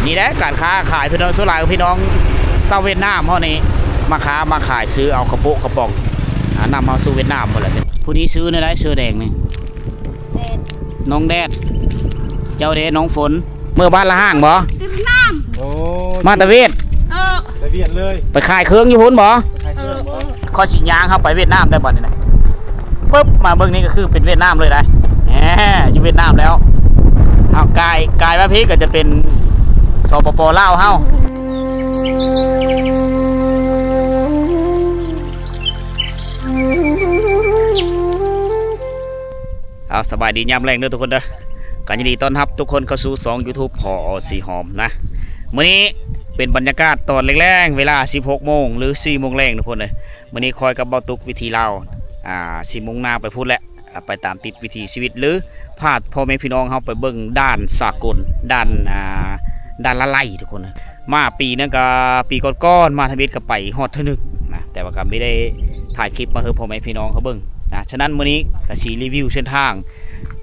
ນີ້ແຫຼະການຄ້າຂາຍ ພີ່ນ້ອງ ສ່ວນຫຼາຍກໍພີ່ນ້ອງຊາວຫວຽດນາມເຮົານີ້ ມາຄ້າມາຂາຍ ຊື້ເອົາກະໂປະກະປ໋ອງ ອາ ນຳເຮົາສູ່ຫວຽດນາມພຸ້ນແຫຼະ. ຜູ້ນີ້ຊື່ແນວໃດ ເສື້ອແດງນີ້? ແດດ ນ້ອງແດດ. ເຈົ້າເດ ນ້ອງຝົນ? ເມືອບ້ານລະຫ້າງບໍ່? ຕິດນ້ຳ. ໂອ້ ມາແຕ່ຫວຽດ? ເອີ ໄປຫວຽດເລີຍ. ໄປຂາຍເຄື່ອງຢູ່ພຸ້ນບໍ່? ໄປຂາຍເຄື່ອງບໍ່? ເອີ ເອີ ຂ້ອຍຊິຍ່າງເຂົ້າໄປຫວຽດນາມໄດ້ບັດນີ້ນະ. ປຶບ ມາເບິ່ງນີ້ກໍຄືເປັນຫວຽດນາມເລີຍໄດ໋. ແໝ ຢູ່ຫວຽດນາມແລ້ວ. ເອົາ ກາຍ ກາຍມາພີ້ກໍຈະເປັນ ສປປ ລາວ ເຮົາ. ເອົາ ສະບາຍດີຍາມແລງເດີທຸກຄົນເດີ. ກໍຍິນດີຕ້ອນຮັບທຸກຄົນເຂົ້າສູ່ຊ່ອງຢູທູບ ພໍ ອ.ສີຫອມ ນະ. ມື້ນີ້ເປັນບັນຍາກາດຕອນແລງໆ ເວລາສິບຫົກໂມງ ຫຼື ສີ່ໂມງແລງທຸກຄົນເດີ. ມື້ນີ້ຂ້ອຍກັບເບົາຕຸກວິຖີລາວ ອ່າ ຊິມຸ່ງໜ້າໄປພຸ້ນແຫຼະ ອ່າ ໄປຕາມຕິດວິຖີຊີວິດ ຫຼື ພາພໍ່ແມ່ພີ່ນ້ອງເຮົາໄປເບິ່ງດ່ານສາກົນ ດ່ານ ອ່າ ດ່ານລະໄລທຸກຄົນ. ມາປີໜຶ່ງກໍ ປີກ່ອນໆ ມາທຳອິດກໍໄປຮອດເທື່ອໜຶ່ງນະ ແຕ່ວ່າກໍບໍ່ໄດ້ຖ່າຍຄລິບມາໃຫ້ພໍ່ແມ່ພີ່ນ້ອງເຮົາເບິ່ງນະ. ສະນັ້ນມື້ນີ້ກໍຊິຣີວິວເສັ້ນທາງ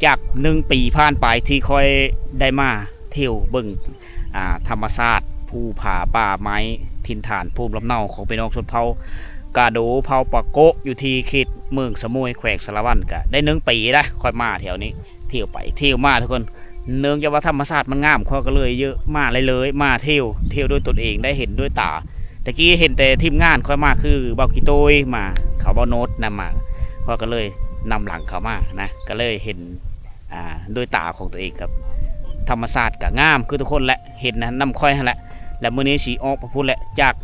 ຈາກໜຶ່ງປີຜ່ານໄປ ທີ່ຂ້ອຍໄດ້ມາທ່ຽວເບິ່ງ ອ່າ ທຳມະຊາດ ພູຜາ ປ່າໄມ້ ຖິ່ນຖານພູມລຳເນົາຂອງພີ່ນ້ອງຊົນເຜົ່າກາໂດ ເຜົ່າປາໂກະ ຢູ່ທີ່ເຂດເມືອງສະໂໝຍ ແຂວງສາລະວັນ. ກະໄດ້ໜຶ່ງປີໄດ໋ ຂ້ອຍມາແຖວນີ້ ທ່ຽວໄປທ່ຽວມາທຸກຄົນ. ເນື່ອງຈາກວ່າທຳມະຊາດມັນງາມ ຂ້ອຍກໍເລີຍເຍາະມາເລື້ອຍໆ ມາທ່ຽວ ທ່ຽວດ້ວຍຕົນເອງ ໄດ້ເຫັນດ້ວຍຕາ. ແຕ່ກີ້ເຫັນແຕ່ທີມງານຂ້ອຍມາ ຄືເບົາຂີ້ໂຕຍມາ ເຂົາເບົາໂນດນຳມາ ຂ້ອຍກໍເລີຍນຳຫຼັງເຂົາມານະ ກໍເລີຍເຫັນ ອ່າ ດ້ວຍຕາຂອງຕົວເອງກັບທຳມະຊາດກໍງາມຄືທຸກຄົນແຫຼະ ເຫັນນຳຂ້ອຍຫັ້ນແຫຼະ. ແລະ ມື້ນີ້ຊິອອກໄປພຸ້ນແຫຼະ ຈາກ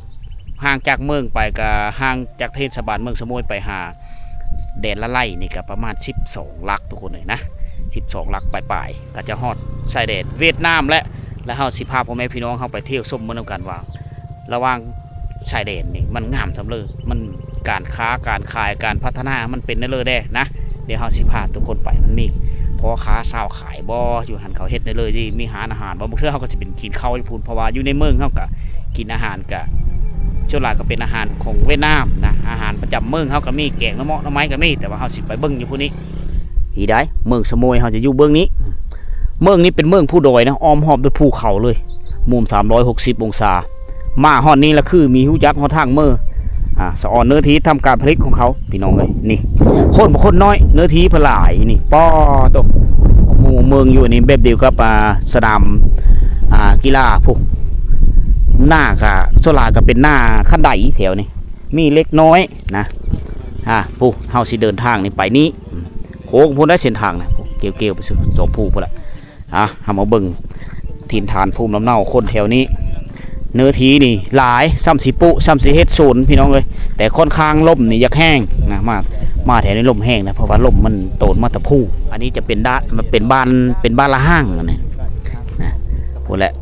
ຫ່າງຈາກເມືອງໄປກໍຫ່າງຈາກເທດສະບານເມືອງສະໂໝຍໄປຫາແດນລະໄລນີ້ກໍປະມານສິບສອງຫຼັກທຸກຄົນເອີຍນະ ສິບສອງຫຼັກປາຍໆ ກໍຈະຮອດຊາຍແດນຫວຽດນາມແຫຼະ. ແລ້ວເຮົາຊິພາພໍ່ແມ່ພີ່ນ້ອງເຮົາໄປທ່ຽວຊົມເບິ່ງນຳກັນວ່າ ລະຫວ່າງຊາຍແດນນີ້ມັນງາມສ່ຳເລີ ມັນການຄ້າການຂາຍ ການພັດທະນາມັນເປັນແນວເລີແດ່ນະ. ດຽວເຮົາຊິພາທຸກຄົນໄປ ມັນມີພໍ່ຄ້າຊາວຂາຍບໍ່ ຢູ່ຫັ້ນເຂົາເຮັດແນວເລີດີ ມີຮ້ານອາຫານບໍ່. ບາງເທື່ອເຮົາກໍຊິເປັນກິນເຂົ້າຢູ່ພຸ້ນ ເພາະວ່າຢູ່ໃນເມືອງເຮົາກໍກິນອາຫານກໍ ສ່ວນຫຼາຍກໍເປັນອາຫານຂອງຫວຽດນາມນະ ອາຫານປະຈຳເມືອງເຮົາກໍມີ ແກງໜໍ່ເມາະໜໍ່ໄມ້ກໍມີ. ແຕ່ວ່າເຮົາຊິໄປເບິ່ງຢູ່ພຸ້ນນີ້ ອີໃດ ເມືອງສະໂໝຍເຮົາຈະຢູ່ເບື້ອງນີ້. ເມືອງນີ້ເປັນເມືອງພູດອຍນະ ອ້ອມຮອບດ້ວຍພູເຂົາເລີຍ ມຸມສາມຮ້ອຍຫົກສິບອົງສາ. ມາຮອດນີ້ລະຄືມີຮູ້ຈັກຮອດທາງເມືອ ອ່າ ສະອອນເນື້ອທີ່ທຳການຜະລິດຂອງເຂົາ ພີ່ນ້ອງເອີຍ. ນີ້ ຄົນບໍ່ຄົນນ້ອຍ ເນື້ອທີ່ເພິ່ນຫຼາຍນີ້ ປ້ອໂຕ ໝູ່ເມືອງຢູ່ນີ້ແບບດຽວກັບ ອ່າ ສະໜາມ ອ່າ ກິລາພຸ້ນ. ນາກະສ່ວນຫຼາຍກະເປັນນາຄັນໄດແຖວນີ້ ມີເລັກນ້ອຍນະ. ອ່າ ຜູ້ ເຮົາຊິເດີນທາງນີ້ໄປນີ້ ໂຄ້ງພຸ້ນໄດ໋ເສັ້ນທາງນະ ກ່ຽວໆໄປສູ່ສອງຜູ້ພຸ້ນລະ. ອ່າ ເຮົາມາເບິ່ງຖິ່ນຖານພູມລຳເນົາຄົນແຖວນີ້ ເນື້ອທີ່ນີ້ຫຼາຍ ສ່ຳຊິປູກ ສ່ຳຊິເຮັດສວນ ພີ່ນ້ອງເອີຍ. ແຕ່ຂ້ອນຂ້າງລົມນີ້ຢາກແຮງນະ ມາ ມາແຖວນີ້ລົມແຮງນະ ເພາະວ່າລົມມັນໂຕນມາແຕ່ພູ. ອັນນີ້ຈະເປັນດ້ານ ເປັນບ້ານ ເປັນບ້ານລະຫ້າງນະ ນະ ພຸ້ນແຫຼະ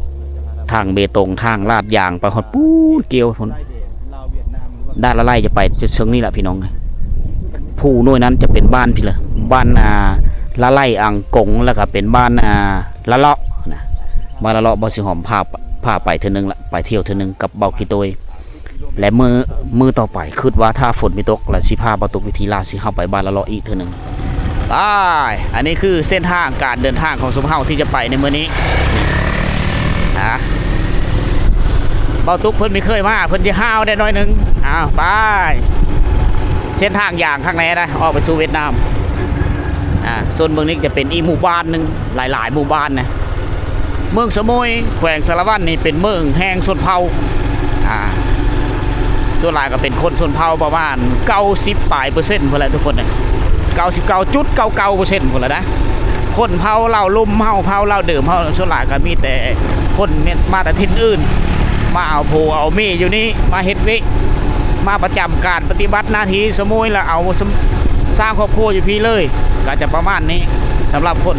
ທາງເບຕົງ ທາງລາດຢາງໄປຮອດປູ້ນ ກ່ຽວພຸ້ນ. ດ່ານລະໄລຈະໄປຈຸດເຊິ່ງນີ້ລະພີ່ນ້ອງ. ພູໜ່ວຍນັ້ນຈະເປັນບ້ານພີ້ລະ ບ້ານ ອ່າ ລະໄລ ອັງກົງ ແລ້ວກະເປັນບ້ານ ອ່າ ລະເລາະນະ ບ້ານລະເລາະ. ເບົາສີຫອມພາ ພາໄປເທື່ອໜຶ່ງລະ ໄປທ່ຽວເທື່ອໜຶ່ງກັບເບົາຂີ້ໂຕຍ. ແລະ ມື້ ມື້ຕໍ່ໄປ ຄຶດວ່າຖ້າຝົນບໍ່ຕົກ ລະຊິພາເບົາຕຸກວິຖີລາວຊິເຂົ້າໄປບ້ານລະເລາະອີກເທື່ອໜຶ່ງ. ໄປ ອັນນີ້ຄືເສັ້ນທາງການເດີນທາງຂອງຊຸມເຮົາທີ່ຈະໄປໃນມື້ນີ້ນະ. ເບົາຕຸກເພິ່ນບໍ່ເຄີຍມາ ເພິ່ນຈະຫ້າວແດ່ໜ້ອຍໜຶ່ງ. ອ້າວ ໄປ ເສັ້ນທາງຢ່າງຄັກແນ່ນະ ອອກໄປສູ່ຫວຽດນາມ. ອ່າ ສ່ວນເບິ່ງນີ້ຈະເປັນອີກໝູ່ບ້ານໜຶ່ງ ຫຼາຍໆໝູ່ບ້ານນະ. ເມືອງສະໂໝຍ ແຂວງສາລະວັນນີ້ເປັນເມືອງແຫ່ງຊົນເຜົ່າ ອ່າ ສ່ວນຫຼາຍກໍເປັນຄົນຊົນເຜົ່າປະມານເກົ້າສິບປາຍເປີເຊັນພຸ້ນແຫຼະທຸກຄົນເອີຍ ເກົ້າສິບເກົ້າຈຸດເກົ້າເກົ້າເປີເຊັນພຸ້ນແຫຼະນະ. ຄົນເຜົ່າລາວລຸ່ມເຮົາ ເຜົ່າລາວເດີມເຮົາ ສ່ວນຫຼາຍກໍມີແຕ່ຄົນມາແຕ່ຖິ່ນອື່ນ ມາເອົາຜົວເອົາເມຍຢູ່ນີ້ ມາເຮັດວຽກ ມາປະຈຳການປະຕິບັດໜ້າທີ່ສະໂໝຍ ແລ້ວເອົາ ສ້າງຄອບຄົວຢູ່ພີ້ເລີຍ. ກໍຈະປະມານນີ້ ສຳລັບຄົນ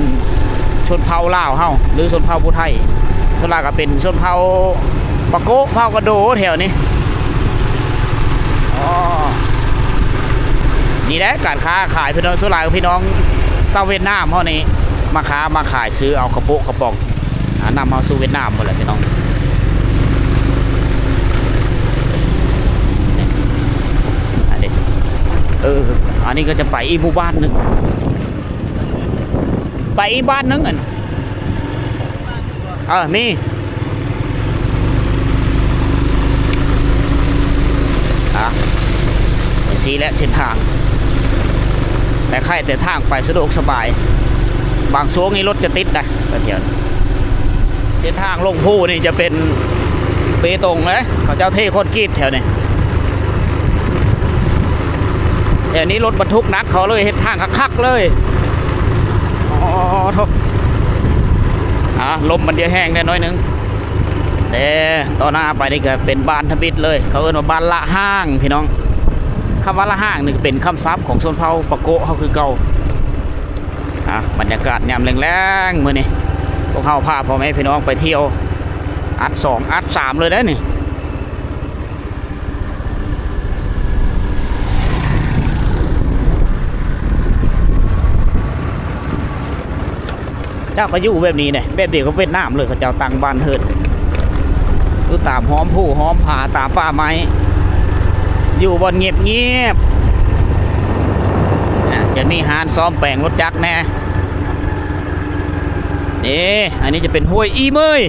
ຊົນເຜົ່າລາວເຮົາ ຫຼື ຊົນເຜົ່າຜູ້ໄທ. ສ່ວນຫຼາຍກໍເປັນຊົນເຜົ່າປາໂກະ ເຜົ່າກະໂດແຖວນີ້. ອໍ ນີ້ແຫຼະການຄ້າຂາຍ ພີ່ນ້ອງ ສ່ວນຫຼາຍພີ່ນ້ອງຊາວຫວຽດນາມເຮົານີ້ ມາຄ້າມາຂາຍ ຊື້ເອົາກະໂປະກະປ໋ອງ ອ່າ ນຳເຮົາສູ່ຫວຽດນາມພຸ້ນແຫຼະພີ່ນ້ອງ. ນີ້ ອັນນີ້ ເອີ ອັນນີ້ກໍຈະໄປອີກໝູ່ບ້ານໜຶ່ງ ໄປອີກບ້ານໜຶ່ງ ອັນ ເອີ ມີ ຈັ່ງຊີ້ແຫຼະເສັ້ນທາງ ແຕ່ໃຄ່ແຕ່ທາງໄປສະດວກສະບາຍ. ບາງຊ່ວງນີ້ລົດຈະຕິດນະ ແຖວໆນີ້. ເສັ້ນທາງລົງພູນີ້ຈະເປັນເບຕົງເດ້ ເຂົາເຈົ້າເທຄອນກຣີດແຖວນີ້. ແຖວນີ້ລົດບັນທຸກໜັກເຂົາເລີຍເຮັດທາງຄັກໆເລີຍ. ອໍ ໂທ້ ອ່າ ລົມມັນຈະແຮງແດ່ໜ້ອຍໜຶ່ງ. ແຕ່ຕໍ່ໜ້າໄປນີ້ກໍເປັນບ້ານທຳອິດເລີຍ ເຂົາເອີ້ນວ່າບ້ານລະຮ່າງພີ່ນ້ອງ. ຄຳວ່າລະຮ່າງນີ້ກໍເປັນຄຳສັບຂອງຊົນເຜົ່າປາໂກະເຮົາຄືເກົ່າ. ອ່າ ບັນຍາກາດຍາມແລງໆ ມື້ນີ້ ພວກເຮົາພາພໍ່ແມ່ພີ່ນ້ອງໄປທ່ຽວອັດສອງອັດສາມເລີຍເດ້ນີ້. ເຈົ້າກໍຢູ່ແບບນີ້ແຫຼະ ແບບດຽວກັບຫວຽດນາມເລີຍ ເຂົາເຈົ້າຕັ້ງບ້ານເຮືອນຢູ່ຕາມຫ້ອມພູຫ້ອມຜາ ຕາມປ່າໄມ້ ຢູ່ບ່ອນງຽບໆ. ອ່າ ຈະມີຮ້ານສ້ອມແປງລົດຈັກແດ່. ນີ້ ອັນນີ້ຈະເປັນຫ້ວຍອີເມີຍ.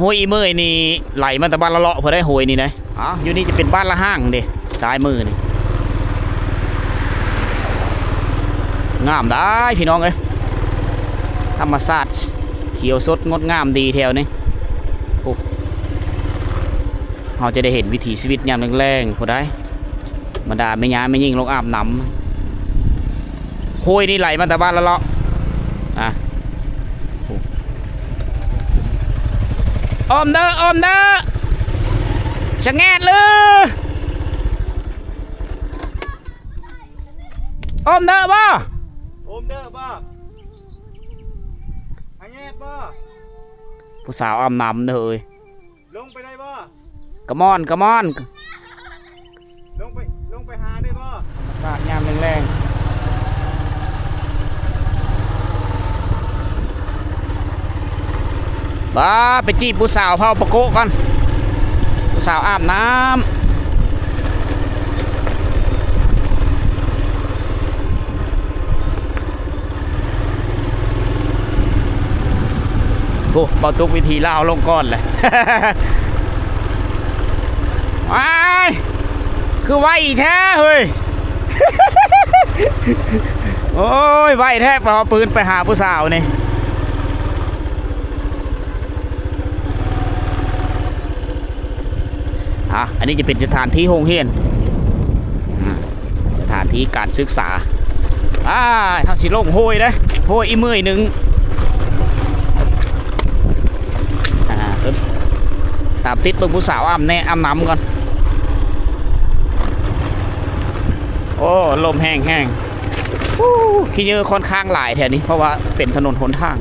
ຫ້ວຍອີເມີຍນີ້ໄຫຼມາແຕ່ບ້ານລະເລາະພຸ້ນເດ້ ຫ້ວຍນີ້ນະ. ອ້າວ ຢູ່ນີ້ຈະເປັນບ້ານລະຮ່າງເດ້ ຊ້າຍມືນີ້. ງາມໄດ໋ພີ່ນ້ອງເອີຍ ທຳມະຊາດຂຽວສົດງົດງາມດີແຖວນີ້. ໂອ້ ເຮົາຈະໄດ້ເຫັນວິຖີຊີວິດຍາມແລງໆ ຜູ້ໃດ ບັນດາແມ່ຍ່າແມ່ຍິງລົງອາບນ້ຳ. ຫ້ວຍນີ້ໄຫຼມາແຕ່ບ້ານລະເລາະ. ອ່ະ ອ້ອມເດີ ອ້ອມເດີ ສະແງດລື ອ້ອມເດີບໍ່? ອ້ອມເດີບໍ່? ສະແງດບໍ່? ຜູ້ສາວອາບນ້ຳເດີເອີຍ. ລົງໄປໄດ້ບໍ່? ກະມອນ ກະມອນ ລົງໄປ ລົງໄປຫາໄດ້ບໍ່? ທຳມະຊາດຍາມແລງໆ. ບາ ໄປຈີບຜູ້ສາວເຜົ່າປາໂກະກ່ອນ ຜູ້ສາວອາບນ້ຳ. ໂອ້ ເບົາຕຸກວິຖີລາວລົງກ່ອນແຫຼະ. ວ້າຍ ຄືໄວແທ້ເຮີ້ຍ. ໂອ້ຍ ໄວແທ້ ໄປເອົາປືນໄປຫາຜູ້ສາວນີ້. ອ່ະ ອັນນີ້ຈະເປັນສະຖານທີ່ໂຮງຮຽນ ອ່າ ສະຖານທີ່ການສຶກສາ. ອ້າຍ ເຮົາຊິລົງຫ້ວຍເດ້ ຫ້ວຍອີເມີຍໜຶ່ງ. ອ່າ ຕາມຕິດເບິ່ງຜູ້ສາວອາບແນ ອາບນ້ຳກ່ອນ. ໂອ້ ລົມແຮງໆ. ໂອ້ ຂີ້ເຫຍື້ອຂ້ອນຂ້າງຫຼາຍແຖວນີ້ ເພາະວ່າເປັນຖະໜົນຫົນທາງ.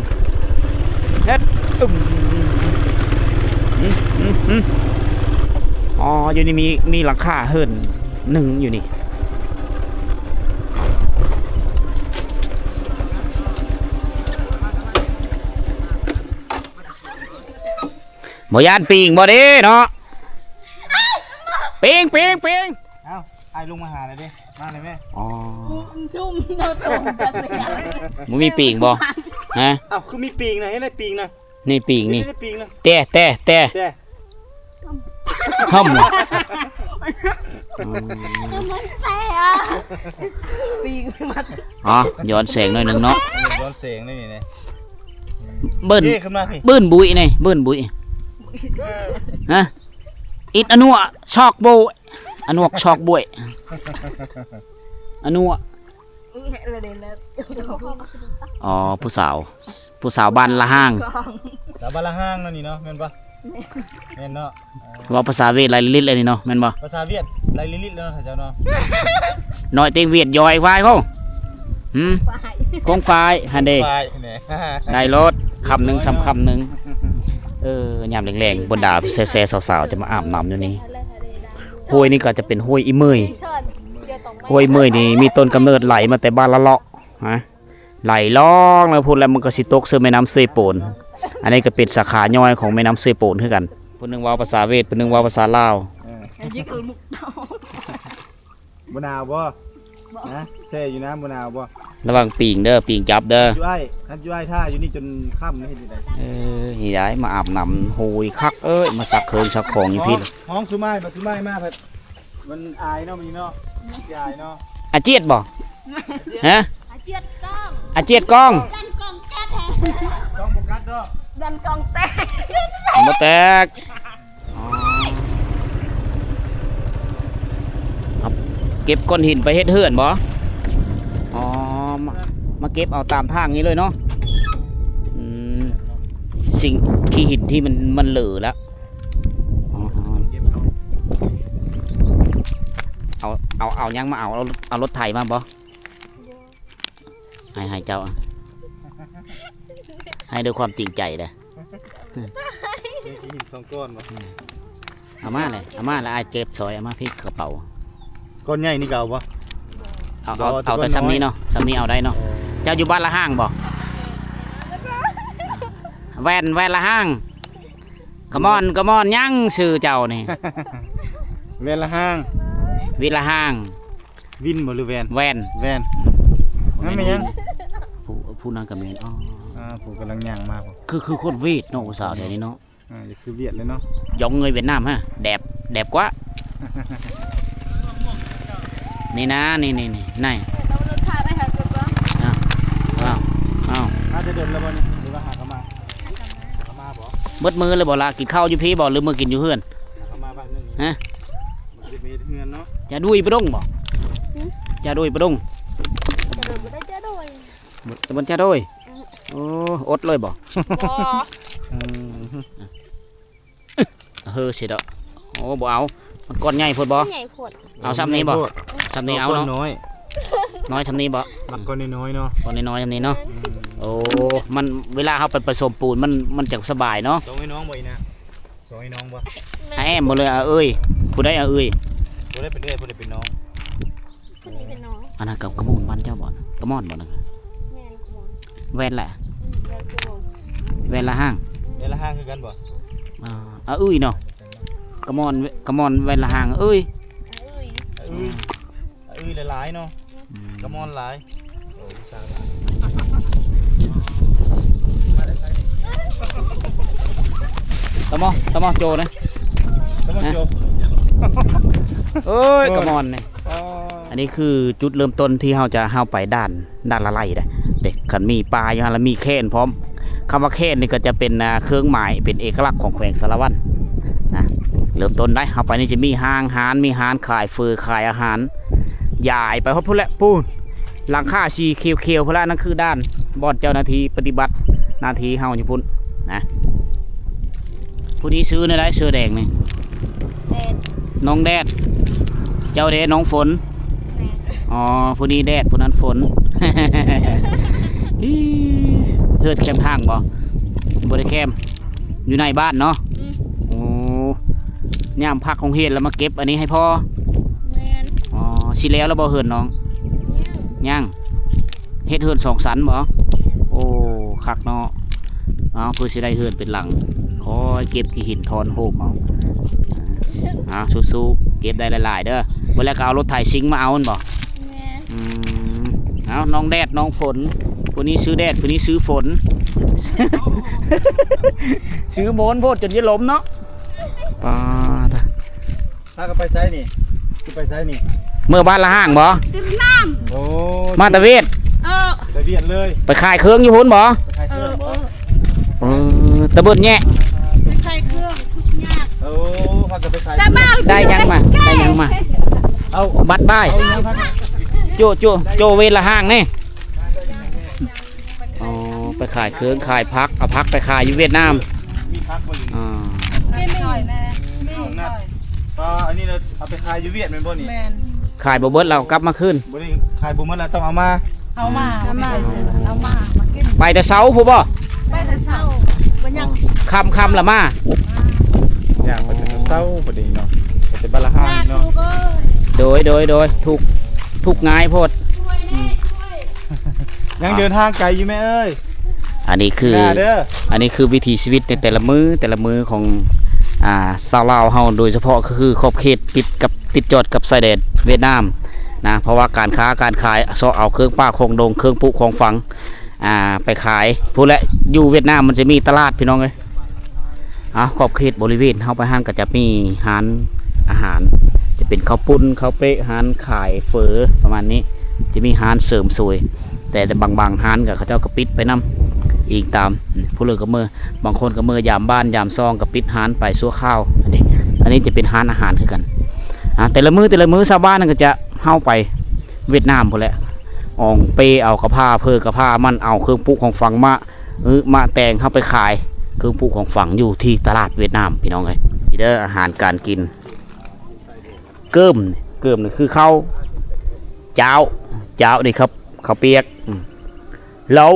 ເຮັດ ອືມ ອືມ ອືມ ອືມ ອໍ ຢູ່ນີ້ມີ ມີຫຼັງຄາເຮືອນໜຶ່ງຢູ່ນີ້. ບໍ່ຢ້ານປີງບໍ່ເດ້ເນາະ? ປີງ ປີງ ປີງ. ເອົ້າ ອ້າຍລົງມາຫາແລ້ວເດ້ ມາແລ້ວແມ່. ອໍ ຊຸ່ມເນາະ ໂຕກັນເລີຍ. ບໍ່ມີປີງບໍ່? ຮະ? ເອົ້າ ຄືມີປີງນະ ເຫັນໄດ້ປີງນະ. ນີ້ປີງນີ້ ເຫັນໄດ້ປີງນະ. ແຕ່ ແຕ່ ແຕ່ ແຕ່ ຫຶ່ມ ມັນແຊະ ປີງມັນ. ອໍ ຍ້ອນແສງໜ້ອຍໜຶ່ງເນາະ ຍ້ອນແສງໜ້ອຍນີ້ນະ. ເບິ່ນ ເອີ ຂຶ້ນມາພີ້ ບືນບຸຍນີ້ ບືນບຸຍ. ຮະ? ອິດອະນົວະຊອກໂບຍ ອະນົວະຊອກໂບຍ ອະນົວະ. ອໍ ຜູ້ສາວ ຜູ້ສາວບ້ານລະຮ່າງ ສາວບ້ານລະຮ່າງເນາະນີ້ເນາະ ແມ່ນບໍ່? ແມ່ນເນາະ. ເອີ ເວົ້າພາສາຫວຽດໄລ່ລິດແລ້ວນີ້ເນາະ ແມ່ນບໍ່? ພາສາຫວຽດໄລ່ລິດແລ້ວເນາະ ເຈົ້າເນາະ. ນ້ອຍເຕັງຫວຽດຢອຍຄວາຍເຂົາ ຫຶມ ຄວາຍ ຄວາຍຫັ້ນເດ້ ຄວາຍແນ່ ໄດ້ໂລດ ຄຳໜຶ່ງສ່ຳຄຳໜຶ່ງ. ເອີ ຍາມແລງໆ ບັນດາແຊໆ ສາວໆ ຈະມາອາບນ້ຳຢູ່ນີ້. ຫ້ວຍນີ້ກໍຈະເປັນຫ້ວຍອີເມີຍ ຫ້ວຍເມີຍນີ້ມີຕົ້ນກຳເນີດໄຫຼມາແຕ່ບ້ານລະເລາະ ຮະ ໄຫຼລ່ອງແລ້ວພຸ້ນ ແລ້ວມັນກໍຊິຕົກເຊິ່ງແມ່ນ້ຳເຊໂປນ. ອັນນີ້ກໍເປັນສາຂາຍ່ອຍຂອງແມ່ນ້ຳເຊໂປນຄືກັນ. ຜູ້ໜຶ່ງເວົ້າພາສາຫວຽດ ຜູ້ໜຶ່ງເວົ້າພາສາລາວ. ເອີ ບໍ່ໜາວບໍ່? ນະ ແຊ່ຢູ່ນ້ຳບໍ່ໜາວບໍ່? ລະວັງປີງເດີ ປີງຈັບເດີ. ຢູ່ອ້າຍ ຄັນຢູ່ອ້າຍຖ້າຢູ່ນີ້ຈົນຄ່ຳເຮັດຈັ່ງໃດ? ເອີ ນີ້ໄດ໋ ມາອາບນ້ຳຫ້ວຍຄັກເອີຍ ມາຊັກເຄື່ອງຊັກຂອງຢູ່ພີ້. ຮ້ອງ ຮ້ອງສຸມອ້າຍ ບັດສຸມອ້າຍມາພັດ ມັນອາຍເນາະ ມື້ນີ້ເນາະ ຊິອາຍເນາະ. ອາຈຽດບໍ່? ຮະ? ອາຈຽດກ້ອງ ອາຈຽດກ້ອງ ດັນກ້ອງແກັດ ກ້ອງບໍ່ກັດດອກ ດັນກ້ອງແຕກ ບໍ່ແຕກ. ອໍ ເກັບກ້ອນຫີນໄປເຮັດເຮືອນບໍ່? ອໍ ມາ ມາເກັບເອົາຕາມທາງນີ້ເລີຍເນາະ. ອືມ ສິ່ງ ຂີ້ຫີນທີ່ມັນ ມັນເຫຼີແລ້ວ. ອໍ ເອົາ ເອົາ ເອົາຫຍັງມາເອົາ? ເອົາ ເອົາລົດໄຖມາບໍ່? ໃຫ້ ໃຫ້ເຈົ້າ ໃຫ້ດ້ວຍຄວາມຈິງໃຈເດີ. ມີຂີ້ຫີນສອງກ້ອນບໍ່? ເອົາມາເລີຍ ເອົາມາແລ້ວອ້າຍເກັບຊ່ອຍ ເອົາມາພີ້ກະເປົາ. ກ້ອນໃຫຍ່ນີ້ກໍເອົາບໍ່? ເອົາ ເອົາ ເອົາແຕ່ສ່ຳນີ້ເນາະ ສ່ຳນີ້ເອົາໄດ້ເນາະ. ເຈົ້າຢູ່ບ້ານລະຫ້າງບໍ່? ແວ່ນ ແວ່ນລະຫ້າງ. ກະມ່ອນ ກະມ່ອນຫຍັງຊື່ເຈົ້ານີ້? ແວ່ນລະຫ້າງ ວິນລະຫ້າງ. ວິນບໍ່ ຫຼືແວ່ນ? ແວ່ນ ແວ່ນ. ນັ້ນແມ່ນຫຍັງ? ຜູ້ ຜູ້ນັ້ນກະແມ່ນ. ອໍ ອ່າ ຜູ້ກຳລັງຍ່າງມາ. ຄື ຄືຄົນຫວຽດເນາະ ຜູ້ສາວແຖວນີ້ເນາະ. ອ່າ ຄືຫວຽດເລີຍເນາະ. ຢອງເງີຍຫວຽດນາມຮະ ແດບ ແດບກວ່າ. ນີ້ນະ ນີ້ ນີ້ ນີ້ ນີ້. ອ້າວ ອ້າວ ອ້າວ ມາແຕ່ດົນແລ້ວບໍ່ນີ້ ຫຼືວ່າຫາກະມາ? ຫາກະມາບໍ່? ເບິດມື້ເລີຍບໍ່ລະ? ກິນເຂົ້າຢູ່ພີ້ບໍ່ ຫຼືມື້ກິນຢູ່ເຮືອນ? ຫາກະມາບ້ານໜຶ່ງ. ຮະ? ບໍ່ໄດ້ໄປເຮັດເຮືອນເນາະ. ຈະດຸຍປະດົງບໍ່? ຫື? ຈະດຸຍປະດົງ. ຈະດຸຍບໍ່ໄດ້ຈະດຸຍ. ບໍ່ ແຕ່ບໍ່ຈະດຸຍ. ອືມ. ໂອ້ ອົດເລີຍບໍ່? ບໍ່. ອືມ. ເຮີຊິດອກ. ໂອ້ ບໍ່ເອົາ ມັນກ້ອນໃຫຍ່ໂພດບໍ່? ໃຫຍ່ໂພດ. ເອົາສ່ຳນີ້ບໍ່? ສ່ຳນີ້ເອົາເນາະ. ກ້ອນນ້ອຍ ນ້ອຍສ່ຳນີ້ບໍ່? ມັກກ້ອນນ້ອຍໆເນາະ. ກ້ອນນ້ອຍໆສ່ຳນີ້ເນາະ. ອືມ. ໂອ້ ມັນ ເວລາເຮົາໄປປະສົມປູນ ມັນ ມັນຈະສະບາຍເນາະ. ສ່ອງໃຫ້ນ້ອງບໍ່ອີ່ນາ? ສ່ອງໃຫ້ນ້ອງບໍ່? ໃຫ້ແອມໝົດເລີຍ ອາເອີຍ. ຜູ້ໃດອາເອີຍ? ຜູ້ໃດເປັນເອື້ອຍ ຜູ້ໃດເປັນນ້ອງ? ຄົນນີ້ເປັນນ້ອງ. ອັນນັ້ນກະ ກະໝູນບ້ານເຈົ້າບໍ່? ກະໝອນບໍ່ນັ້ນ? ແມ່ນ ກະໝອນ. ແວ່ນແຫຼະ? ອືມ ແວ່ນຄືບໍ່? ແວ່ນລະຫ້າງ. ແວ່ນລະຫ້າງຄືກັນບໍ່? ອ່າ ອາເອີຍເນາະ. ກະໝອນ ກະໝອນແວ່ນລະຫ້າງ ອາເອີຍ. ອາເອີຍ ອາເອີຍ ອາເອີຍຫຼາຍໆເນາະ. ອືມ. ກະໝອນຫຼາຍ. ໂອ້ ສາວຫຼາຍ. ຕະໝໍ ຕະໝໍໂຈນະ. ຕະໝໍໂຈ. ໂອ້ຍ ກະໝອນນີ້. ອໍ ອັນນີ້ຄືຈຸດເລີ່ມຕົ້ນທີ່ເຮົາຈະ ເຮົາໄປດ່ານ ດ່ານລະໄລເດ້ ເດ້ ຄັນມີປາຢູ່ຫັ້ນລະມີແຄນພ້ອມ. ຄຳວ່າແຄນນີ້ກໍຈະເປັນ ອ່າ ເຄື່ອງໝາຍ ເປັນເອກະລັກຂອງແຂວງສາລະວັນນະ. ເລີ່ມຕົ້ນໄດ໋ ເຮົາໄປນີ້ຈະມີຫ້າງຮ້ານ ມີຮ້ານຂາຍເຝີ ຂາຍອາຫານ ຢາຍໄປຮອດພຸ້ນແຫຼະ ປູ້ນ ຫຼັງຄາສີຂຽວໆພຸ້ນລະ. ນັ້ນຄືດ່ານ ບ່ອນເຈົ້າໜ້າທີ່ປະຕິບັດໜ້າທີ່ເຮົາຢູ່ພຸ້ນນະ. ຜູ້ນີ້ຊື່ແນວໃດ ເສື້ອແດງນີ້? ແດດ. ນ້ອງແດດ. ເຈົ້າເດ ນ້ອງຝົນ? ແມ່ນ. ອໍ ຜູ້ນີ້ແດດ ຜູ້ນັ້ນຝົນ. ເຮືອນແຄມທາງບໍ່? ບໍ່ໄດ້ແຄມ ຢູ່ໃນບ້ານເນາະ. ອືມ. ໂອ້ ຍາມພັກໂຮງຮຽນລະມາເກັບອັນນີ້ໃຫ້ພໍ່? ແມ່ນ. ອໍ ຊິແລ້ວລະບໍ່ເຮືອນນ້ອງ? ຍັງ. ຍັງ. ເຮັດເຮືອນສອງຊັ້ນບໍ່? ໂອ້ ຄັກເນາະ. ເອົາ ເພື່ອຊິໄດ້ເຮືອນເປັນຫຼັງ ຄ່ອຍເກັບຂີ້ຫີນທອນໂຮມເອົາ. ເອົາ ສູ້ໆ ເກັບໄດ້ຫຼາຍໆເດີ. ເບິ່ງແລ້ວກໍເອົາລົດໄຖຊິງມາເອົາແມ່ນບໍ່? ແມ່ນ. ອືມ. ເອົາ ນ້ອງແດດ ນ້ອງຝົນ. ຜູ້ນີ້ຊື່ແດດ ຜູ້ນີ້ຊື່ຝົນ. ຊື່ໂມນໂພດຈົນຈະລົ້ມເນາະ. ປາດ ພາກັນໄປໃສນີ້? ຊິໄປໃສນີ້? ເມືອບ້ານລະຫ້າງບໍ່? ຕິດນ້ຳ. ໂອ້ ມາແຕ່ຫວຽດ? ເອີ ໄປຫວຽດເລີຍ. ໄປຂາຍເຄື່ອງຢູ່ພຸ້ນບໍ່? ໄປຂາຍເຄື່ອງບໍ່? ເອີ ເອີ ຕະເບີດແຍະ ໄປຂາຍເຄື່ອງທຸກຍາກ. ໂອ້ ພາກັນໄປຂາຍເຄື່ອງ ໄດ້ຫຍັງມາ? ໄດ້ຫຍັງມາ? ເອົາບັດບາຍ ເອົາຫຍັງ? ໂຈ ໂຈ ໂຈເວນລະຫ້າງນີ້. ອໍ ໄປຂາຍເຄື່ອງຂາຍຜັກ ເອົາຜັກໄປຂາຍຢູ່ຫວຽດນາມ. ມີຜັກບໍ່ຢູ່ນີ້? ອໍ ມີ ມີ ມີ ປາ ອັນນີ້ລະເອົາໄປຂາຍຢູ່ຫວຽດແມ່ນບໍ່ນີ້? ແມ່ນ. ຂາຍບໍ່ເບິດລະເອົາກັບມາຄືນ? ບໍ່ໄດ້ ຂາຍບໍ່ໝົດລະຕ້ອງເອົາມາ. ເອົາມາ ເອົາມາ ເອົາມາ ມາກິນ. ໄປແຕ່ເຊົ້າພຸ້ນບໍ່? ໄປແຕ່ເຊົ້າ ບໍ່ຍັງ ຄ່ຳໆລະມາ. ຍ່າງໄປແຕ່ເຊົ້າບໍ່ໄດ້ເນາະ ໄປແຕ່ບ້ານລະຫ້າງເນາະ. ໂດຍ ໂດຍ ໂດຍ ທຸກ ທຸກງ່າຍໂພດ. ຍັງເດີນທາງໄກຢູ່ແມ່ເອີຍ. ອັນນີ້ຄື ອັນນີ້ຄືວິຖີຊີວິດໃນແຕ່ລະມື້ ແຕ່ລະມື້ຂອງ ອ່າ ຊາວລາວເຮົາ ໂດຍສະເພາະກໍຄືຂອບເຂດຕິດກັບ ຕິດຈອດກັບຊາຍແດນຫວຽດນາມ. ນະ ເພາະວ່າການຄ້າການຂາຍ ເຊາະເອົາເຄື່ອງປ່າຂອງດົງ ເຄື່ອງປຸຂອງຝັງ ອ່າ ໄປຂາຍພຸ້ນແຫຼະ. ຢູ່ຫວຽດນາມມັນຈະມີຕະຫຼາດ ພີ່ນ້ອງເອີຍ. ເອົາ ຂອບເຂດບໍລິເວນເຮົາໄປຫັ້ນ ກໍຈະມີຮ້ານອາຫານ ຈະເປັນເຂົ້າປຸ້ນ ເຂົ້າເປະ ຮ້ານຂາຍເຝີ ປະມານນີ້ ຈະມີຮ້ານເສີມສວຍ ແຕ່ ແຕ່ບາງ ບາງຮ້ານກໍເຂົາເຈົ້າກໍປິດໄປນຳ ອີງຕາມຜູ້ເລີກກໍເມືອ ບາງຄົນກໍເມືອຢາມບ້ານຢາມຊ່ອງ ກໍປິດຮ້ານໄປຊົ່ວຄາວ. ອັນນີ້ ອັນນີ້ຈະເປັນຮ້ານອາຫານຄືກັນ. ອ່າ ແຕ່ລະມື້ ແຕ່ລະມື້ຊາວບ້ານນັ້ນກໍຈະ ເຮົາໄປຫວຽດນາມພຸ້ນແຫຼະ ອອງເປເອົາກະພ້າ ເຝີກະພ້າ ມັນເອົາເຄື່ອງປຸຂອງຝັງມາ ອື ມາແຕ່ງ ເຮົາໄປຂາຍເຄື່ອງປຸຂອງຝັງຢູ່ທີ່ຕະຫຼາດຫວຽດນາມ ພີ່ນ້ອງເອີຍ. ນີ້ເດີ ອາຫານການກິນ ເກີມ ເກີມນີ້ຄືເຂົ້າ ເຈົ້າ ເຈົ້ານີ້ຄັບ ເຂົ້າປຽກ ອືມ ເລົ້າ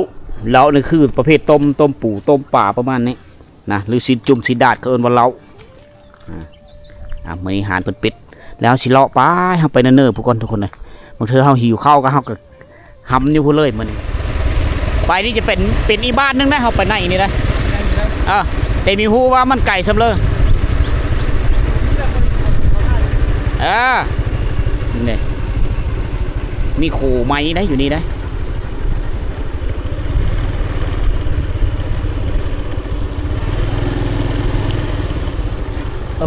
ເລົ້ານີ້ຄືປະເພດຕົ້ມ ຕົ້ມປູ ຕົ້ມປາ ປະມານນີ້ນະ ຫຼືຊີ້ນຈຸ່ມ ຊີ້ນດາດ ເຂົາເອີ້ນວ່າເລົ້າ. ອ່າ ອ່າ ມື້ນີ້ຮ້ານເພິ່ນປິດແລ້ວ ເຮົາຊິເລາະໄປ ເຮົາໄປເນີໆພຸ້ນກ່ອນທຸກຄົນເອີຍ. ບາງເທື່ອເຮົາຫິວເຂົ້າກໍ ເຮົາກໍຫຳຢູ່ພຸ້ນເລີຍມື້ນີ້. ໄປນີ້ຈະເປັນ ເປັນອີກບ້ານໜຶ່ງນະ ເຮົາໄປໃນນີ້ນະ. ເອີ ແຕ່ມີຮູ້ວ່າມັນໄກສ່ຳເລີ. ເອີ ນີ້ ມີໂຄໄມ້ໄດ໋ ຢູ່ນີ້ໄດ໋. ເອີ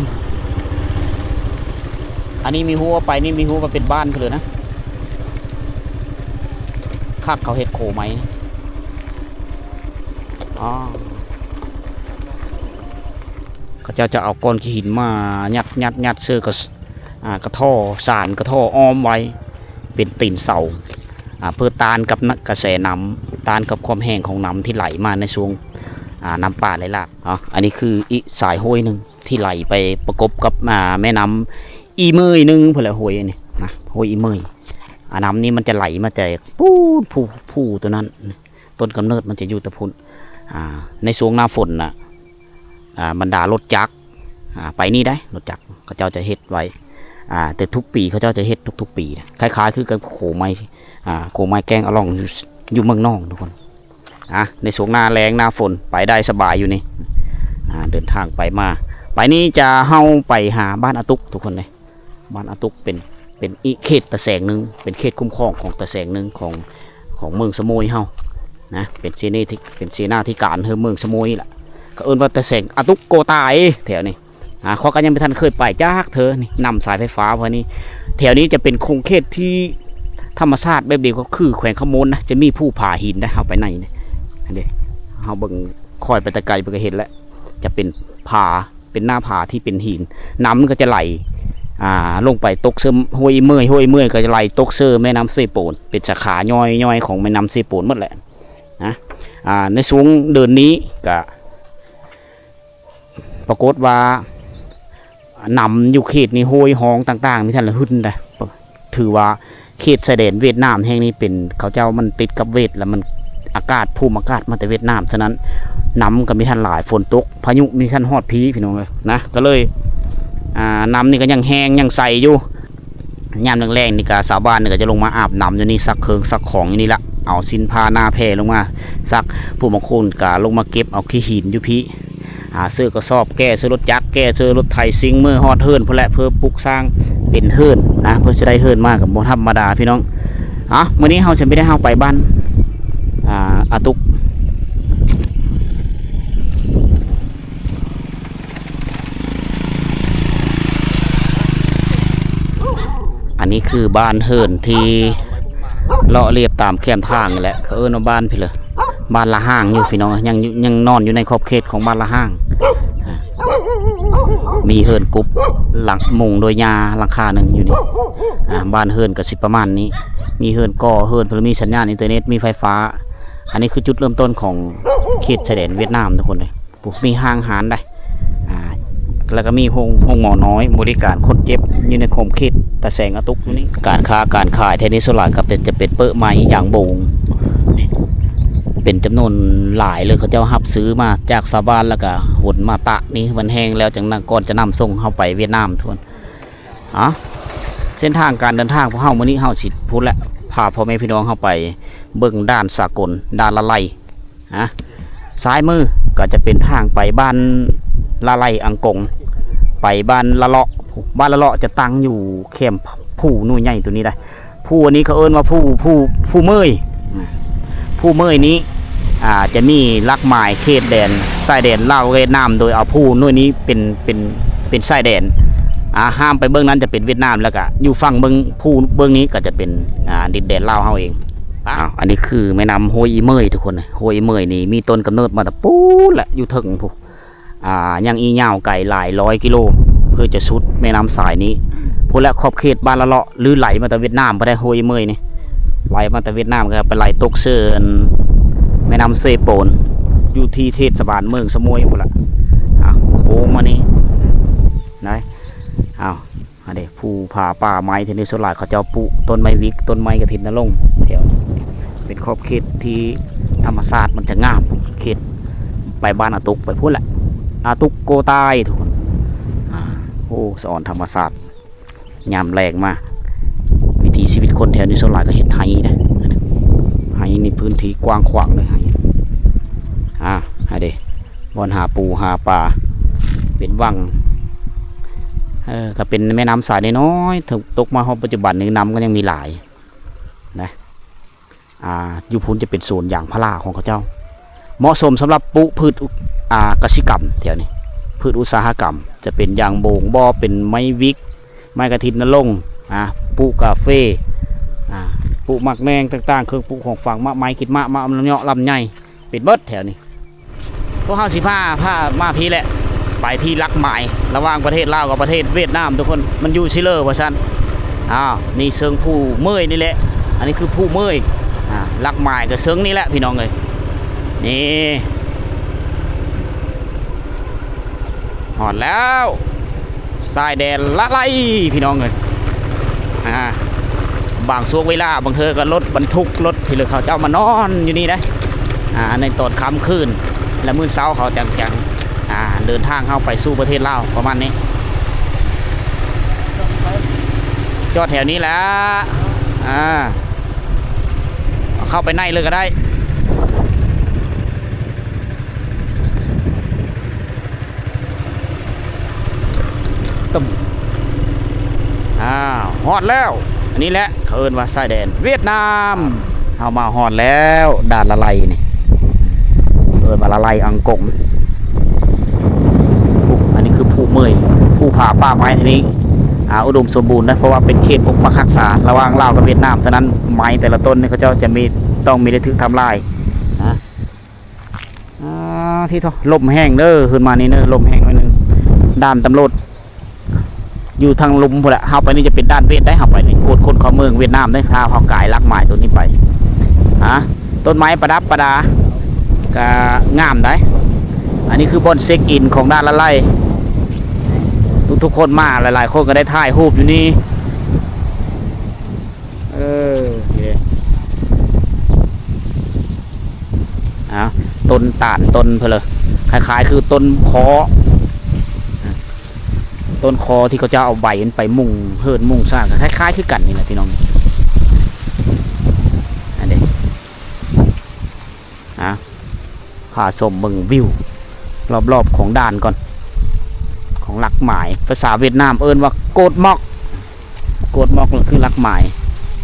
ອັນນີ້ມີຮູ້ວ່າໄປນີ້ມີຮູ້ວ່າເປັນບ້ານພຸ້ນເລີຍນະ. ຄັກ ເຂົາເຮັດໂຄໄມ້ນີ້. ອໍ ເຂົາເຈົ້າຈະເອົາກ້ອນຂີ້ຫີນມາຍັດໆໆ ເຊີກະ ອ່າ ກະທໍ່ ສານກະທໍ່ອ້ອມໄວ້ເປັນຕີນເສົາ ອ່າ ເພື່ອຕ້ານກັບນະ ກະແສນ້ຳ ຕ້ານກັບຄວາມແຮງຂອງນ້ຳທີ່ໄຫຼມາໃນຊ່ວງ ອ່າ ນ້ຳປ່າໄຫຼຫຼາກ. ເອົາ ອັນນີ້ຄືອີກສາຍຫ້ວຍໜຶ່ງທີ່ໄຫຼໄປປະກົບກັບ ອ່າ ແມ່ນ້ຳອີເມີຍໜຶ່ງພຸ້ນແຫຼະ ຫ້ວຍອັນນີ້ນະ ຫ້ວຍອີເມີຍ. ອ່າ ນ້ຳນີ້ມັນຈະໄຫຼມາແຕ່ປູ້ນ ພູ ພູຕົວນັ້ນ ຕົ້ນກຳເນີດມັນຈະຢູ່ແຕ່ພຸ້ນ. ອ່າ ໃນຊ່ວງໜ້າຝົນນະ ອ່າ ບັນດາລົດຈັກ ອ່າ ໄປນີ້ໄດ໋ ລົດຈັກເຂົາເຈົ້າຈະເຮັດໄວ້ ອ່າ ແຕ່ທຸກປີເຂົາເຈົ້າຈະເຮັດທຸກໆປີ ຄ້າຍໆຄືກັບໂຄໄມ້ ອ່າ ໂຄໄມ້ແກ້ງອະລ່ອງຢູ່ ຢູ່ເມືອງນອງທຸກຄົນ. ອ່າ ໃນຊ່ວງໜ້າແລ້ງໜ້າຝົນໄປໄດ້ສະບາຍຢູ່ນີ້ ອ່າ ເດີນທາງໄປມາ ໄປນີ້ຈະ ເຮົາໄປຫາບ້ານອາຕຸກທຸກຄົນເດ້. ບ້ານອາຕຸກເປັນ ເປັນອີກເຂດຕາແສງໜຶ່ງ ເປັນເຂດຄຸ້ມຄອງຂອງຕາແສງໜຶ່ງ ຂອງ ຂອງເມືອງສະໂໝຍເຮົານະ ເປັນເສນາທິ ເປັນເສນາທິການເຮີເມືອງສະໂໝຍລະ ເຂົາເອີ້ນວ່າຕາແສງອາຕຸກໂກຕາຍແຖວນີ້. ອ່າ ຂ້ອຍກໍຍັງບໍ່ທັນເຄີຍໄປຈັກເທື່ອນີ້ ນຳສາຍໄຟຟ້າພວກນີ້. ແຖວນີ້ຈະເປັນຂົງເຂດທີ່ທຳມະຊາດແບບດຽວກໍຄືແຂວງຄຳມ່ວນນະ ຈະມີພູຜາຫີນນະ ເຮົາໄປໃນນີ້ ອັນນີ້ ເຮົາເບິ່ງ ຂ້ອຍໄປແຕ່ໄກເບິ່ງກໍເຫັນແລ້ວ ຈະເປັນຜາ ເປັນໜ້າຜາທີ່ເປັນຫີນ ນ້ຳມັນກໍຈະໄຫຼ ອ່າ ລົງໄປຕົກເຊິ່ງຫ້ວຍເມີຍ ຫ້ວຍເມີຍກໍຈະໄຫຼຕົກເຊິ່ງແມ່ນ້ຳເຊໂປນ ເປັນສາຂາຍ່ອຍໆຂອງແມ່ນ້ຳເຊໂປນໝົດແຫຼະນະ. ອ່າ ໃນຊ່ວງເດືອນນີ້ກະປາກົດວ່ານ້ຳຢູ່ເຂດນີ້ຫ້ວຍຮ່ອງຕ່າງໆ ມີທ່ານລະຫຶ່ນໄດ໋. ຖືວ່າເຂດຊາຍແດນຫວຽດນາມແຫ່ງນີ້ເປັນ ເຂົາເຈົ້າມັນຕິດກັບຫວຽດ ແລ້ວມັນອາກາດ ພູມອາກາດມາແຕ່ຫວຽດນາມ ສະນັ້ນ ນ້ຳກໍມີທັນຫຼາຍ ຝົນຕົກ ພາຍຸມີທັນຮອດພີ້ ພີ່ນ້ອງເອີຍນະ ກໍເລີຍ ອ່າ ນ້ຳນີ້ກໍຍັງແຫ້ງຍັງໃສຢູ່. ຍາມແລງໆນີ້ກໍຊາວບ້ານນີ້ກໍຈະລົງມາອາບນ້ຳຢູ່ນີ້ ຊັກເຄື່ອງຊັກຂອງຢູ່ນີ້ລະ ເອົາສິ້ນຜ້າໜ້າແຜ່ລົງມາຊັກ ຜູ້ບາງຄົນກໍລົງມາເກັບເອົາຂີ້ຫີນຢູ່ພີ້. ອ່າ ເຊີກະສອບແກ່ ເຊີລົດຈັກແກ່ ເຊີລົດໄຖ ຊິງເມືອຮອດເຮືອນພຸ້ນແຫຼະ ເພື່ອປຸກສ້າງເປັນເຮືອນນະ ເພື່ອຊິໄດ້ເຮືອນມາກໍບໍ່ທຳມະດາພີ່ນ້ອງ. ເອົາ ມື້ນີ້ເຮົາຊິໄປ ໄດ້ເຮົາໄປບ້ານ ອ່າ ອາຕຸກ ອັນນີ້ຄືບ້ານເຮືອນທີ່ເລາະລຽບຕາມແຄມທາງນີ້ແຫຼະ ເຂົາເອີ້ນວ່າບ້ານພີ້ເລີ ບ້ານລະຮ່າງຢູ່ພີ່ນ້ອງ ຍັງຢູ່ ຍັງນອນຢູ່ໃນຂອບເຂດຂອງບ້ານລະຮ່າງ. ອ່າ ມີເຮືອນກຸບຫຼັງ ມຸງໂດຍຫຍ້າຫຼັງຄາໜຶ່ງຢູ່ນີ້. ອ່າ ບ້ານເຮືອນກໍຊິປະມານນີ້ ມີເຮືອນກໍ່ ເຮືອນເພິ່ນມີສັນຍານອິນເຕີເນັດ ມີໄຟຟ້າ. ອັນນີ້ຄືຈຸດເລີ່ມຕົ້ນຂອງເຂດຊາຍແດນຫວຽດນາມທຸກຄົນເລີຍ. ໂອ້ ມີຫ້າງຮ້ານໄດ໋ ອ່າ ແລ້ວກໍມີໂຮງ ໂຮງໝໍນ້ອຍ ບໍລິການຄົນເຈັບ ຢູ່ໃນຂົງເຂດຕາແສງອາຕຸກຢູ່ນີ້. ການຄ້າການຂາຍແຖວນີ້ສ່ວນຫຼາຍກໍເປັນ ຈະເປັນເປິ້ມາຍ ຢາງໂບງ ເປັນຈຳນວນຫຼາຍເລີຍ ເຂົາເຈົ້າຮັບຊື້ມາຈາກຊາວບ້ານ ແລ້ວກໍຂົນມາຕາກນີ້ ມັນແຫ້ງແລ້ວຈັ່ງນະ ກ່ອນຈະນຳສົ່ງເຮົາໄປຫວຽດນາມທຸກຄົນ. ອ່າ ເສັ້ນທາງການເດີນທາງພວກເຮົາມື້ນີ້ ເຮົາຊິພຸ້ນແຫຼະ ພາພໍ່ແມ່ພີ່ນ້ອງເຮົາໄປເບິ່ງດ່ານສາກົນ ດ່ານລະໄລ. ອ່າ ຊ້າຍມືກໍຈະເປັນທາງໄປບ້ານລະໄລອັງກົງ ໄປບ້ານລະເລາະ. ບ້ານລະເລາະຈະຕັ້ງຢູ່ແຄມພູໜູໃຫຍ່ໂຕນີ້ໄດ໋. ພູອັນນີ້ເຂົາເອີ້ນວ່າພູ ພູ ພູເມີຍ. ອາ ພູເມີຍນີ້ ອາ ຈະມີຫຼັກໝາຍເຂດແດນ ຊາຍແດນລາວຫວຽດນາມ ໂດຍເອົາພູໜ່ວຍນີ້ເປັນ ເປັນ ເປັນຊາຍແດນ. ອາ ຫ້າມໄປເບື້ອງນັ້ນຈະເປັນຫວຽດນາມ ແລ້ວກະຢູ່ຝັ່ງເບື້ອງ ພູເບື້ອງນີ້ກໍຈະເປັນ ອາ ດິນແດນລາວເຮົາເອງ. ອາ ອັນນີ້ຄືແມ່ນ້ຳຫ້ວຍອີເມີຍທຸກຄົນ. ຫ້ວຍອີເມີຍນີ້ມີຕົ້ນກຳເນີດມາແຕ່ປູ້ນແຫຼະ ຢູ່ເທິງພຸ້ນ. ອາ ຍັງອີກຍາວໄກຫຼາຍຮ້ອຍກິໂລ ເພື່ອຈະສຸດແມ່ນ້ຳສາຍນີ້ ພຸ້ນແຫຼະ ຂອບເຂດບ້ານລະເລາະ ຫຼື ໄຫຼມາແຕ່ຫວຽດນາມພຸ້ນໃດ໋ ຫ້ວຍເມີຍນີ້ ໄຫຼມາແຕ່ຫວຽດນາມ ກໍໄປໄຫຼຕົກເຊີນແມ່ນ້ຳເຊໂປນ ຢູ່ທີ່ເທດສະບານເມືອງສະໝວຍພຸ້ນລະ. ອາ ໂຄ້ງມານີ້ໄດ໋ ເອົາ. ອັນນີ້ ພູຜາປ່າໄມ້ ທີ່ນີ້ສ່ວນຫຼາຍເຂົາເຈົ້າປູກຕົ້ນໄມ້ວິກ ຕົ້ນໄມ້ກະທິນນະລົງ ແຖວນີ້ເປັນຂອບເຂດທີ່ທຳມະຊາດມັນຈະງາມ ເຂດໄປບ້ານອາຕຸກໄປພຸ້ນແຫຼະ ອາຕຸກໂກຕາຍທຸກຄົນ. ອາ ໂອ້ ສະອອນທຳມະຊາດ ຍາມແລ້ງມາ ວິຖີຊີວິດຄົນແຖວນີ້ສ່ວນຫຼາຍກໍເຮັດໄຮ່ເດ້ ໄຮ່ນີ້ພື້ນທີ່ກວ້າງຂວາງເລີຍ ໄຮ່ ອາ ໄຮ່ເດ້ ບ່ອນຫາປູຫາປາ ເປັນວັງ ເອີ ກໍເປັນແມ່ນ້ຳສາຍນ້ອຍໆ ຕົກ ຕົກມາຮອດປັດຈຸບັນນີ້ ນ້ຳກໍຍັງມີຫຼາຍນະ. ອາ ຢູ່ພຸ້ນຈະເປັນສວນຢາງພາລາຂອງເຂົາເຈົ້າ ເໝາະສົມສຳລັບປູກພືດ ອາ ກະສິກຳແຖວນີ້ ພືດອຸດສາຫະກຳ ຈະເປັນຢາງໂບງບໍ ເປັນໄມ້ວິກ ໄມ້ກະທິນນະລົງ ອາ ປູກກາເຟ ອາ ປູກໝາກແມງຕ່າງໆ ເຄື່ອງປູກຂອງຝາກ ໝາກໄມ້ ກິດໝາກ ໝາກລຳເຍາະ ລຳໄຍ ເປັນເບິດແຖວນີ້. ພວກເຮົາຊິພາ ພາມາພີ້ແຫຼະ ໄປທີ່ຫຼັກໝາຍລະຫວ່າງປະເທດລາວກັບປະເທດຫວຽດນາມທຸກຄົນ ມັນຢູ່ຊິເລີວ່າຊັ້ນ. ອ້າວ ນີ້ເຊີງພູເມີຍນີ້ແຫຼະ ອັນນີ້ຄືພູເມີຍ ອາ ຫຼັກໝາຍກໍເຊີງນີ້ແຫຼະພີ່ນ້ອງເອີຍ. ນີ້ ຮອດແລ້ວ ຊາຍແດນລະໄລພີ່ນ້ອງເອີຍ. ອາ ບາງຊ່ວງເວລາ ບາງເທື່ອກໍລົດບັນທຸກ ລົດທີ່ເຂົາເຈົ້າມານອນຢູ່ນີ້ເດ້ ອາ ໃນຕອນຄ່ຳຄືນ ແລະ ມື້ເຊົ້າເຂົາຈັ່ງ ຈັ່ງ ອາ ເດີນທາງເຂົ້າໄປສູ່ປະເທດລາວ ປະມານນີ້. ຈອດແຖວນີ້ແຫຼະ ອາ ເຂົ້າໄປໃນເລີຍກໍໄດ້. ຕຶ້ມ ອ້າວ ຮອດແລ້ວ ອັນນີ້ແຫຼະເຂົາເອີ້ນວ່າຊາຍແດນຫວຽດນາມ. ເຮົາມາຮອດແລ້ວ ດ່ານລະໄລນີ້ ເອີ້ນວ່າລະໄລອັງກົງ. ໂອ້ ອັນນີ້ຄືພູເມີຍ ພູຜາປ່າໄມ້ທີ່ນີ້ ອາ ອຸດົມສົມບູນນະ ເພາະວ່າເປັນເຂດປົກປັກຮັກສາລະຫວ່າງລາວກັບຫວຽດນາມ. ສະນັ້ນ ໄມ້ແຕ່ລະຕົ້ນນີ້ເຂົາເຈົ້າຈະມີ ຕ້ອງມີໄດ້ຖືກທຳລາຍນະ. ອາ ທີ່ໂທ້ ລົມແຮງເດີ ຂຶ້ນມານີ້ເດີ ລົມແຮງໜ້ອຍໜຶ່ງ. ດ່ານຕຳຫຼວດຢູ່ທາງລຸ່ມພຸ້ນແຫຼະ ເຮົາໄປນີ້ຈະເປັນດ່ານຫວຽດໄດ໋ ເຮົາໄປນີ້ກວດຄົນເຂົ້າເມືອງຫວຽດນາມເດ້ ຖ້າເຮົາກາຍຫຼັກໝາຍຕົວນີ້ໄປ. ອາ ຕົ້ນໄມ້ປະດັບປະດາກໍງາມໄດ໋. ອັນນີ້ຄືບ່ອນເຊັກອິນຂອງດ່ານລະໄລ ທຸກໆຄົນມາ ຫຼາຍໆຄົນກໍໄດ້ຖ່າຍຮູບຢູ່ນີ້. ເອີ ນີ້ເດ້ ອ້າວ ຕົ້ນຕານຕົ້ນເພິ່ນເລີຍ ຄ້າຍໆຄືຕົ້ນຄໍ້ ຕົ້ນຄໍ້ທີ່ເຂົາເຈົ້າເອົາໃບມັນໄປມຸງເຮືອນມຸງຊານ ກໍຄ້າຍໆຄືກັນນີ້ແຫຼະພີ່ນ້ອງ. ອັນນີ້ ອາ ພາຊົມເບິ່ງວິວລອບໆຂອງດ່ານກ່ອນ ຂອງຫຼັກໝາຍ. ພາສາຫວຽດນາມເອີ້ນວ່າ ໂກດໝອກ. ໂກດໝອກກໍຄືຫຼັກໝາຍ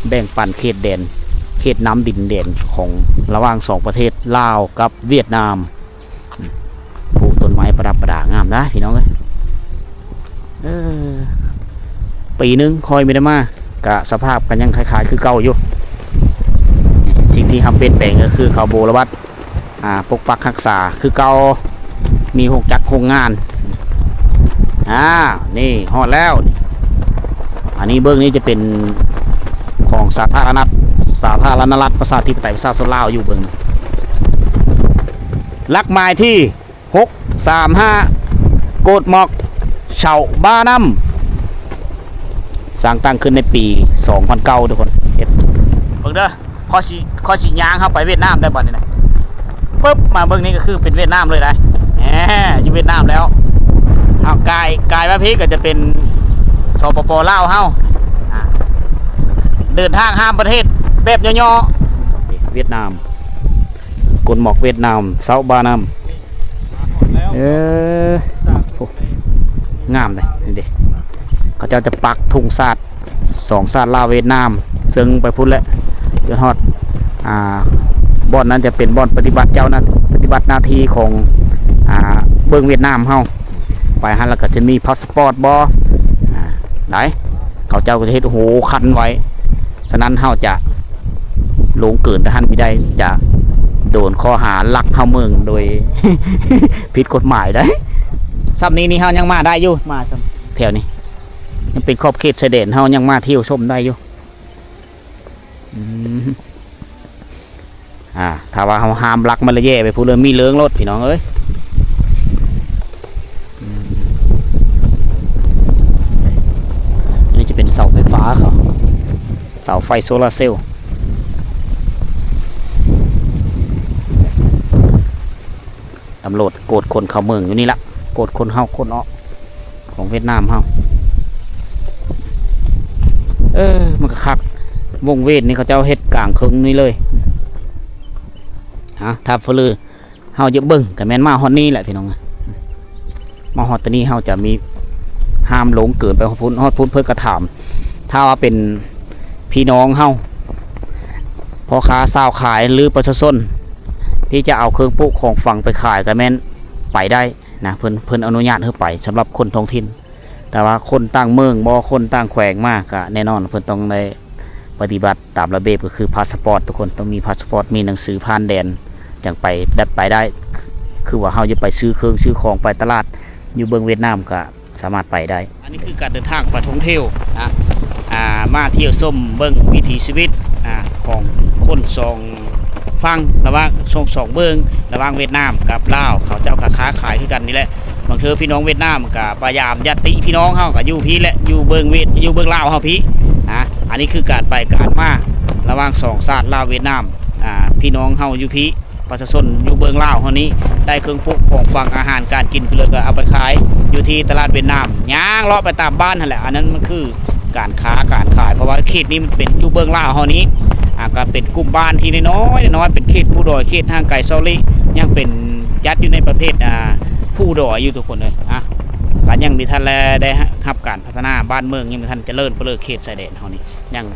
ແບ່ງປັນເຂດແດນ ເຂດນ້ຳດິນແດນຂອງລະຫວ່າງສອງປະເທດ ລາວກັບຫວຽດນາມ. ໂອ້ ຕົ້ນໄມ້ປະດັບປະດາງາມນະພີ່ນ້ອງເອີຍ. ເອີ ປີໜຶ່ງຂ້ອຍບໍ່ໄດ້ມາ ກະສະພາບກໍຍັງຄ້າຍໆຄືເກົ່າຢູ່. ສິ່ງທີ່ເຮົາປ່ຽນແປງກໍຄືເຂົາບໍ່ລະວັດ ອາ ປົກປັກຮັກສາຄືເກົ່າ ມີໂຮງຈັກໂຮງງານ. ອາ ນີ້ຮອດແລ້ວ. ອັນນີ້ເບື້ອງນີ້ຈະເປັນຂອງສາທາລະນະ ສາທາລະນະລັດ ປະຊາທິປະໄຕ ປະຊາຊົນລາວ ຢູ່ເບື້ອງ ຫຼັກໝາຍທີ ຫົກສາມຫ້າ ໂກດໝອກ ເຊົາບ້ານ້ຳ ສ້າງຕັ້ງຂຶ້ນໃນປີສອງພັນເກົ້າ ທຸກຄົນ. ເຮັດ ເບິ່ງເດີ ຂ້ອຍຊິ ຂ້ອຍຊິຍ່າງເຂົ້າໄປຫວຽດນາມໄດ້ບັດນີ້ນະ. ປຶບ ມາເບິ່ງນີ້ກໍຄືເປັນຫວຽດນາມເລີຍໄດ໋ ແໝ ຢູ່ຫວຽດນາມແລ້ວ. ເຮົາກາຍ ກາຍມາພີ້ກໍຈະເປັນ ສປປ ລາວເຮົາ. ອາ ເດີນທາງຂ້າມປະເທດແບບຫຍໍ້ໆ ຫວຽດນາມ ໂກດໝອກຫວຽດນາມ ເຊົາບ້ານ້ຳ. ເອີ ໂອ້ ງາມເດ້ ນີ້ເດ້ ເຂົາເຈົ້າຈະປັກທຸງຊາດ ສອງຊາດລາວຫວຽດນາມ ເຊ ງໄປພຸ້ນແຫຼະ ຈົນຮອດ ອ່າ ບ່ອນນັ້ນຈະເປັນບ່ອນປະຕິບັດເຈົ້າໜ້າ ປະຕິບັດໜ້າທີ່ຂອງ ອ່າ ເບິ່ງຫວຽດນາມເຮົາ. ໄປຫັ້ນແລ້ວກໍຈະມີພາສປອດບໍ່ ອ່າ ໄດ້ ເຂົາເຈົ້າກໍຈະເຮັດໂຫຄັນໄວ້. ສະນັ້ນເຮົາຈະລົງເກີນໄປຫັ້ນບໍ່ໄດ້ ຈະໂດນຂໍ້ຫາລັກເຂົ້າເມືອງໂດຍຜິດກົດໝາຍໄດ໋. ສ່ຳນີ້ນີ້ເຮົາຍັງມາໄດ້ຢູ່ ມາສ່ຳແຖວນີ້ ຍັງເປັນຂອບເຂດຊາຍແດນ ເຮົາຍັງມາທ່ຽວຊົມໄດ້ຢູ່. ອືມ ອ່າ ຖ້າວ່າເຮົາຫ້າມລັກມັນລະແຍ່ໄປພຸ້ນເລີຍ ມີເລີງໂລດພີ່ນ້ອງເອີຍ. ອືມ ອັນນີ້ຈະເປັນເສົາໄຟຟ້າເຂົາ ເສົາໄຟໂຊລາເຊວ. ຕຳຫຼວດກວດຄົນເຂົ້າເມືອງຢູ່ນີ້ລະ ກວດຄົນເຂົ້າຄົນອອກຂອງຫວຽດນາມເຮົາ. ເອີ ມັນກໍຄັກ ວົງເວດນີ້ເຂົາເຈົ້າເຮັດກາງເຄິ່ງນີ້ເລີຍ. ຮະ ຖ້າເຝຣັ່ງເຮົາຢາກເບິ່ງກໍແມ່ນມາຮອດນີ້ແຫຼະພີ່ນ້ອງ. ມາຮອດຕອນນີ້ເຮົາຈະມີຫ້າມລົງເກີນໄປຮອດພຸ້ນ ຮອດພຸ້ນເພິ່ນກໍຖາມ. ຖ້າວ່າເປັນພີ່ນ້ອງເຮົາ ພໍ່ຄ້າຊາວຂາຍ ຫຼື ປະຊາຊົນທີ່ຈະເອົາເຄື່ອງປຸຂອງຝັງໄປຂາຍກໍແມ່ນໄປໄດ້ນະ ເພິ່ນ ເພິ່ນອະນຸຍາດໃຫ້ໄປ ສຳລັບຄົນທ້ອງຖິ່ນ. ແຕ່ວ່າຄົນຕ່າງເມືອງບໍ ຄົນຕ່າງແຂວງມາ ກະແນ່ນອນເພິ່ນຕ້ອງໄດ້ປະຕິບັດຕາມລະບຽບ ກໍຄືພາສປອດ ທຸກຄົນຕ້ອງມີພາສປອດ ມີໜັງສືຜ່ານແດນ ຈັ່ງໄປ ດັດໄປໄດ້. ຄືວ່າເຮົາຈະໄປຊື້ເຄື່ອງຊື້ຂອງ ໄປຕະຫຼາດຢູ່ເບື້ອງຫວຽດນາມ ກະສາມາດໄປໄດ້. ອັນນີ້ຄືການເດີນທາງໄປທ່ອງທ່ຽວນະ ອ່າ ມາທ່ຽວຊົມເບິ່ງວິຖີຊີວິດ ອ່າ ຂອງຄົນສອງຝັ່ງ ລະຫວ່າງສອງ ສອງເບື້ອງ ລະຫວ່າງຫວຽດນາມກັບລາວ ເຂົາເຈົ້າກໍຄ້າຂາຍຄືກັນນີ້ແຫຼະ. ບາງເທື່ອພີ່ນ້ອງຫວຽດນາມກໍພະຍາຍາມຍາດຕິພີ່ນ້ອງເຮົາກໍຢູ່ພີ້ແຫຼະ ຢູ່ເບື້ອງຫວຽດ ຢູ່ເບື້ອງລາວເຮົາພີ້ນະ. ອັນນີ້ຄືການໄປການມາລະຫວ່າງສອງຊາດລາວຫວຽດນາມ ອ່າ ພີ່ນ້ອງເຮົາຢູ່ພີ້ ປະຊາຊົນຢູ່ເບື້ອງລາວເຮົານີ້ ໄດ້ເຄື່ອງປຸຂອງຝັງ ອາຫານການກິນ ເພິ່ນກໍເອົາໄປຂາຍຢູ່ທີ່ຕະຫຼາດຫວຽດນາມ ຍ່າງເລາະໄປຕາມບ້ານຫັ້ນແຫຼະ. ອັນນັ້ນມັນຄືການຄ້າການຂາຍ ເພາະວ່າເຂດນີ້ມັນເປັນຢູ່ເບື້ອງລາວເຮົານີ້ ອ່າ ກໍເປັນກຸ່ມບ້ານທີ່ນ້ອຍໆ ນ້ອຍໆ ເປັນເຂດພູດອຍ ເຂດຫ່າງໄກເຊົາຫຼີກ ຍັງເປັນຈັດຢູ່ໃນປະເພດ ອ່າ ພູດອຍຢູ່ທຸກຄົນເອີຍ. ອ່າ ກໍຍັງບໍ່ທັນແລໄດ້ຮັບການພັດທະນາ ບ້ານເມືອງຍັງບໍ່ທັນຈະເລີນປະເລີດ ເຂດຊາຍແດນເຮົານີ້ ຍັງ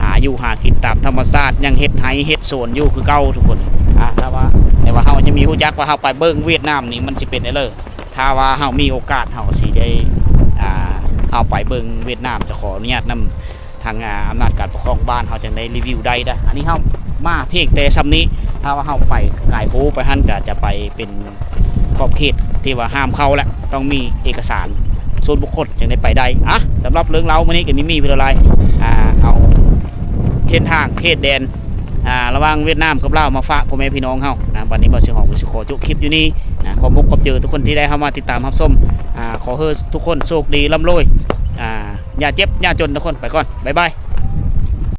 ອ່າ ຢູ່ຫາກິນຕາມທຳມະຊາດ ຍັງເຮັດໄຮ່ເຮັດສວນຢູ່ຄືເກົ່າທຸກຄົນ. ອ່າ ຖ້າວ່າ ແຕ່ວ່າເຮົາຍັງມີຮູ້ຈັກວ່າເຮົາໄປເບິ່ງຫວຽດນາມນີ້ມັນຊິເປັນແນວໃດ. ຖ້າວ່າເຮົາມີໂອກາດ ເຮົາກໍຊິໄດ້ ອ່າ ເຮົາໄປເບິ່ງຫວຽດນາມ ຈະຂໍອະນຸຍາດນຳທາງ ອ່າ ອຳນາດການປົກຄອງບ້ານ ເຮົາຈັ່ງໄດ້ຣີວິວໄດ້ເດີ້. ອັນນີ້ເຮົາມາພຽງແຕ່ສ່ຳນີ້ ຖ້າວ່າເຮົາໄປກາຍໂພໄປຫັ້ນ ກໍຈະໄປເປັນ ຂອບເຂດທີ່ວ່າຫ້າມເຂົ້າແຫຼະ ຕ້ອງມີເອກະສານສ່ວນບຸກຄົນຈຶ່ງໄດ້ໄປໄດ້. ອ່ະ ສຳລັບເລື່ອງລາວມື້ນີ້ກໍມີ ມີເວລາຫຼາຍ ອ່າ ເອົາເສັ້ນທາງເຂດແດນ ອ່າ ລະຫວ່າງຫວຽດນາມກັບລາວມາຝາກພໍ່ແມ່ພີ່ນ້ອງເຮົານະ. ບັດນີ້ບ່າວເສືອຫອມກໍຊິຂໍຈົບຄລິບຢູ່ນີ້ນະ. ຂອບອົກຂອບໃຈທຸກຄົນທີ່ໄດ້ເຂົ້າມາຕິດຕາມຮັບຊົມ. ອ່າ ຂໍໃຫ້ທຸກຄົນໂຊກດີລ່ຳລວຍ ອ່າ ຢ່າເຈັບຢ່າຈົນທຸກຄົນ. ໄປກ່ອນ ບາຍບາຍ.